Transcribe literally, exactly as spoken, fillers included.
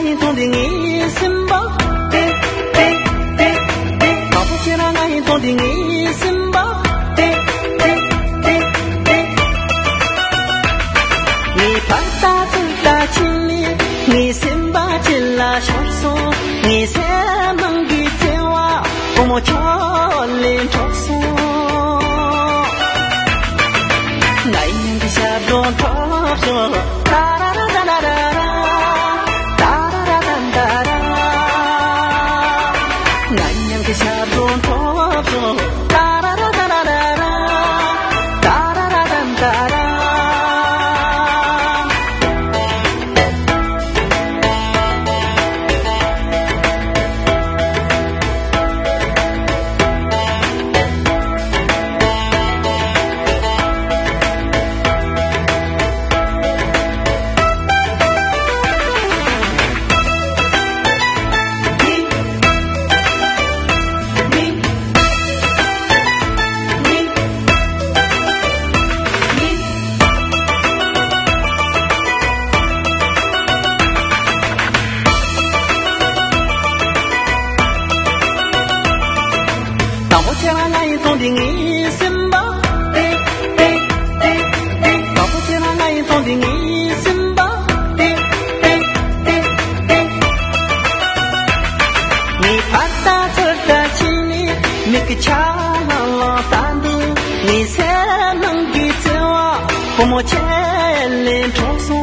ཡིན་མཐོང་དེ་ངའི་སེམས་པ་ཏེ་ཏེ་ཏེ་ཏེ། དང་པོ་ཁྱེད་རང་ང་ཡིན་མཐོང་དེ་ངའི་སེམས་པ་ཏེ་ཏེ་ཏེ་ཏེ། ངའི་ཕར་ལྟ་ཚུར་ལྟ་ཕྱིན་ནས་ངའི་སེམས་པ་ཁྱེད་ལ་ཤོར་སོང་། ངའི་སེམས་ནང་གི་བརྩེ་བ་བུ་མོ་ཁྱོད་ལས་འཕྲོག་སོང་། ང་ཡི་སྙིང་གི་ཞབས་བྲོ་འཕྲོག་ཤོག་ཏ་ར་ར་ཏ་ར་ར་ར། ཏ་ར་ར་ཏན་ཏ་ར། ང་ཡི་སྙིང་གི་ཞབས་བྲོ་འཕྲོག་ཤོག་ཏ་ར་ར་ཏ་ར་ར་ར། ཏ་ར་ར་ཏན་ཏ་ར། དང་པོ་ཁྱེད་རང་ང་ཡིན་མཐོང་དེ་ངའི་སེམས་པ་ཏེ་ཏེ་ཏེ་ཏེ། དང་པོ་ཁྱེད་རང་ང་ཡིན་མཐོང་དེ་ངའི་སེམས་པ་ཏེ་ཏེ་ཏེ་ཏེ། ངའི་ཕར་ལྟ་ཚུར་ལྟ་ཕྱིན་ནས་མིག་གི་ཆ་ལང་ལང་ལྟ་འདུག་ངའི་སེམས་ནང་གི་བརྩེ་བ་བུ་མོ་ཁྱེད་ལས་འཕྲོག་སོང་།